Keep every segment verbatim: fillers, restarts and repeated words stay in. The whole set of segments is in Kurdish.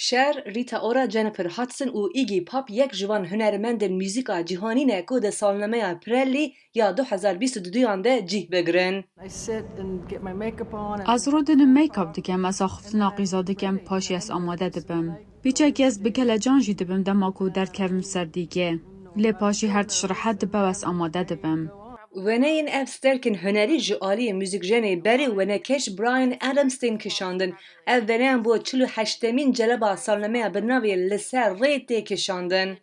Cher, Rita Ora, Jennifer Hudson û Iggy Pop yek ji van hunermendên muzîka cîhanî ne ku di salnameya Pirelli ya du hezar bîst û duyan de cih bigirin. Ez rûdinim make-up dikim, ez axiftina qîza dikim, paşî ez amade dibim. Pîçekî ez bi kelecan jî dibim dema ku derdkevim ser dîgê. Lê paşî her tişt rehet dibe û ez amade dibim. Weneyên ev sterkên hunerî ji aliyê muzîkjenê berê û wenekeş Bryan Adams tên kişandin. Ev weneyan bo çil û heştemîn celeba salnameya bi navê Li Ser Rê tê kişandin.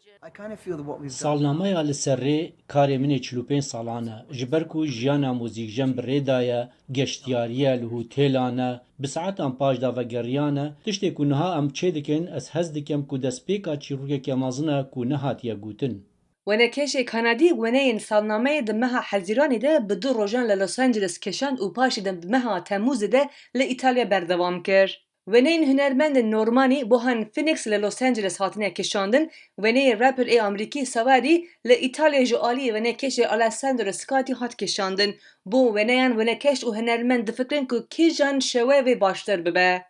Salnameya Li Ser Rê karê min ê çil û pênc salan e. Ji ber ku jiyana muzîkjen bi rê daye, geştiyariye li hotêlan e, bi saetan paş de vegeriyane, tiştê ku niha em çêdikin, ez hez dikim ku destpêka çîrokeke mezin e ku nehatiye gotin. Wenekeşê Kanadî weneyên salnameyê di meha Hezîranê de bi du rojan li Los Angeles kişand û paşê di meha Temûzê de li Îtalya berdewam kir. Weneyên hunermendên Normanî, Bohan Phoenix li Los Angeles hatine kişandin, weneyê rapper ê Amerîkî Sawery li Îtalyayê ji aliyê wenekeşê Alessandro Scotti hat kişandin. Bo weneyan wenekeş û hunermend difikirin ku kîjan şewe vê baştir bibe.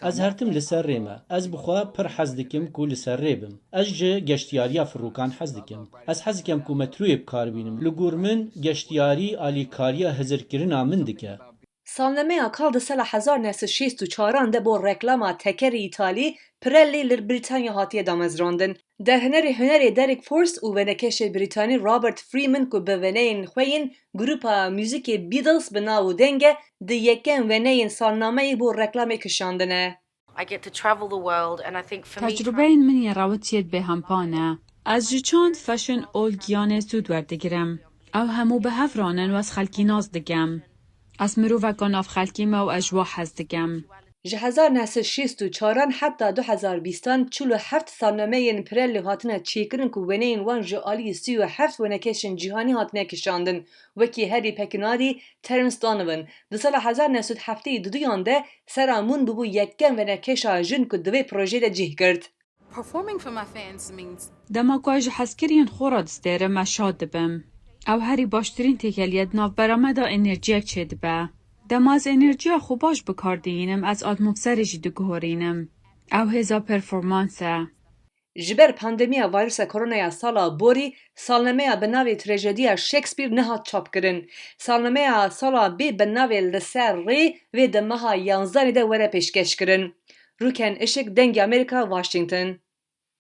Ez her tim li ser rê me. Ez bi xwe pir hez dikim ku li ser rê bim. Ez ji geştiyariya firokan hez dikim. Ez hez dikim ku metroyê bi kar bînim. Li gor min geştiyarî alîkariya hizirkirina min dike. Salnemeya kal di sala hezar neh sed şêst û çaran de bo reklama tekerê Îtalî Pirelli li Brîtanya hatiye damezrandin. Derhênerê hunerê Derek Forst û wenekeşê Brîtanî Robert Freeman ku bi weneyên xwe yên grupa muzîkê Beatles bi nav û deng e, di yekem weneyên salnameyê bo reklamê kişandine. I get to travel the world and I think for me Tecrûbeyên min yên rewitiyê dibê hempa ne. Ez ji çand, fashion û giyanê sûd werdigirim. Ew hemû bi hev re ne û ez xelkî nas dikim. Ez miroveka nav xelkî me û ez ji we hez dikim. Ji hezar neh sed şêst û çaran heta du hezar bîstan çil û heft salnameyên Pirelli hatine çêkirin ku weneyên wan ji alî sî û heft wenekeşên cîhanî hatine kişandin, wekî Harry Pekinarî, Terence Donovan. Di sala hezar neh sed heftê û duduyan de Sarah Moon bûbû yekem wenekeşa jin ku di vê projeyê de cih girt. Performing for my fans means Dema ku ez ji hezkiriyên xwe re distêrim, ez şad dibim. Ew herî baştirîn têkeliye di navbera me de enerjiyek çêdibe. Dema ez enerjiya xwe baş bi kar dihînim, ez atmosferê jî diguhorînim. Ew hêza performans e. Ji ber pandemiya vîrusa koronaya sala borî, salnemeya bi navê Trajediya Shakespeare nehat çapkirin. Salnemeya sala bê bi navê Li Ser Rê vê di meha yanzdanê de were pêşkêşkirin. Rûken Işik, Dengê Amerîka, Washington.